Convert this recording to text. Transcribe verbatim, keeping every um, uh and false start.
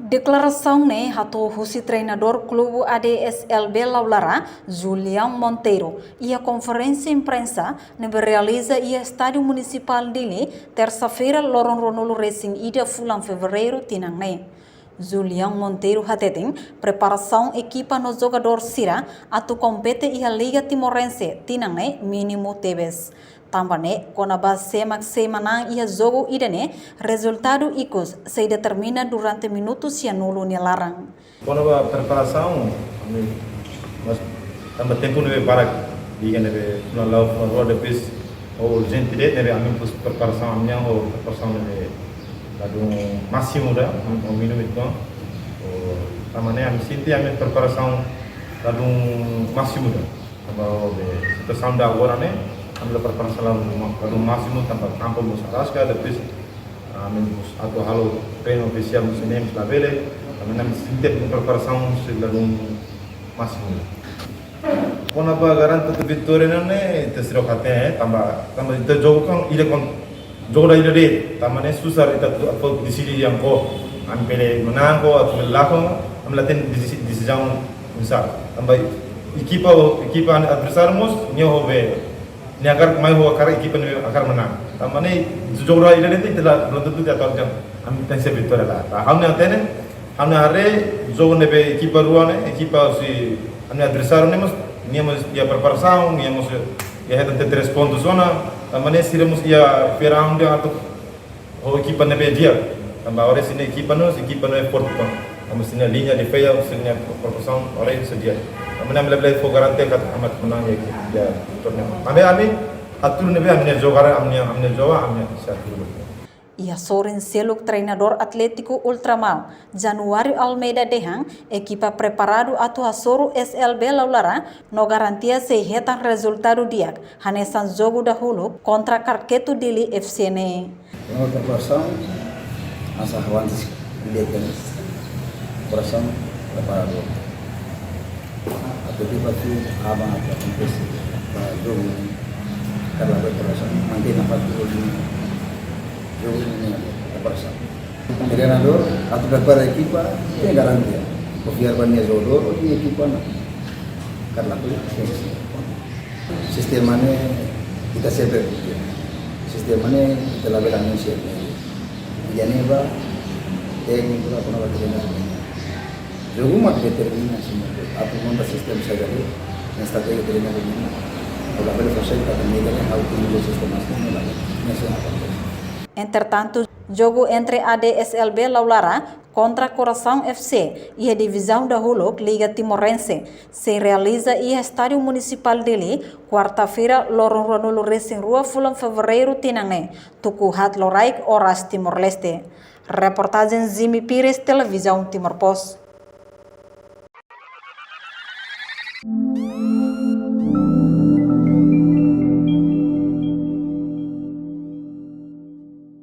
Deklarasaun ne'e hato'o husi treinadór klube A D S L B Laulara, Julião Monteiro, iha konferénsia imprensa ne'ebé realiza iha Estádiu Munisipál Dili, tersa-feira, loron ruanulu-resin-ida fulan Fevereiru tinan ne'e. Julião Monteiro hateten, preparasaun ekipa no jogadór sira atu kompete iha Liga Timorense tinan ne'e mínimu tebes. Tanba ne'e, kona-ba sé mak sei manán iha jogu ida-ne'e, rezultadu ikus sei determina durante minutu sianulu nia laran. Kona-ba preparasaun, ami, mas tanba tempu ne'ebé barak, liga ne'ebé fulan la'o, fulan rua, depois urjente de'it, ne'ebé ami pus preparasaun, ami-nian ho preparasaun ne'ebé ladún másimu ida, ami, ami mínimu ida. Tanba ne'e ami sente ami preparasaun ladún másimu ida. Tanba ho situasaun ida agora ne'e, ami la preparasaun ladún, ladún másimu, tanba kampu mós araska, depois, ah, ami mós atu halo treinu ofisiál mós ne'e mós labele, tanba ne'e ami sente ami preparasaun sei ladún másimu. Kona-ba garante atu vitória ne'e, ita seidauk hatene, eh, tanba, tanba ita jogu kan, ida kan, jogu ida de'it, tanba ne'e susar ita atu, atu deside yang ko, ami bele manán ko, atu bele lakon, ami la hatene desi-, desizaun oinsá. Tanba ekipa, ekipa adversáriu mós, nia ho be, nia hakarak mai ho hakarak ekipa ne'e hakarak manán. Tanba ne'e, jogu ida de'it, ita la, belum tentu ita tahu jang, ami tenke vitória la. Ha'u-nia hatene, ha'u-nia haree, jogu ne'ebé ekipa rua ne'e, ekipa husi, ami adversáriu ne'e mós, nia mós iha preparasaun, nia mós iha hetan tiga pontus ona, tanba ne'e sira mós iha fiar an de'it atu ho ekipa ne'ebé di'ak. Tanba oras ne'e ekipa ne'e, ekipa ne'e forte tan. Tanba sira-nia liña defeza, sira-nia preparasaun, oras ne'e di'ak. Tanba ne'e ami labele fó garante katak ami atu manán iha, iha torneiu. Tanba ami, atu ne'ebé ami-nia jogadór, ami-nia, ami-nia jogadór, ami-nia sei atu. Iha sorin seluk, treinadór Atlético Ultramar, Januário Almeida dehan, ekipa preparadu atu hasoru S L B Laulara no garantia sei hetan rezultadu di'ak, hanesan jogu dahuluk kontra Karketu Dili F C ne'e. Preparasaun, asa hawan sis, lihat kan. Preparasaun, preparadu. Atu tiba tu abang atu akontese, ba jogu ne'e, karena preparasaun, mantein nafatin jogu ne'e, jogu ne'e preparasaun. Treinadór atu prepara ekipa, tenke garantia. Konfia ba nia jogadór, nia ekipa ona. Karena itu, sistema ne'e ita sempre, sistema ne'e ita labele anunsia. Ida-ne'e ba, tékniku la, kona-ba treinadór. Jogu mak determina semua. Atu monta sistema saida de'it, nia estratéjia treinadór ne'e. Kalau bele fase, kata media ne'e, ha'u utiliza sistema ne'e, ne'e sei akontese. Entretantu, jogu entre A D S L B Laulara kontra Coração F C iha divizaun dahuluk Liga Timorense sei realiza iha Estádiu Munisipál Dili, kuarta-feira, loron ruanulu-resin-rua fulan Fevereiru tinan ne'e, tuku haat loraik oras Timor-Leste. Reportajen Zimi Pires, Televizaun Timor Post.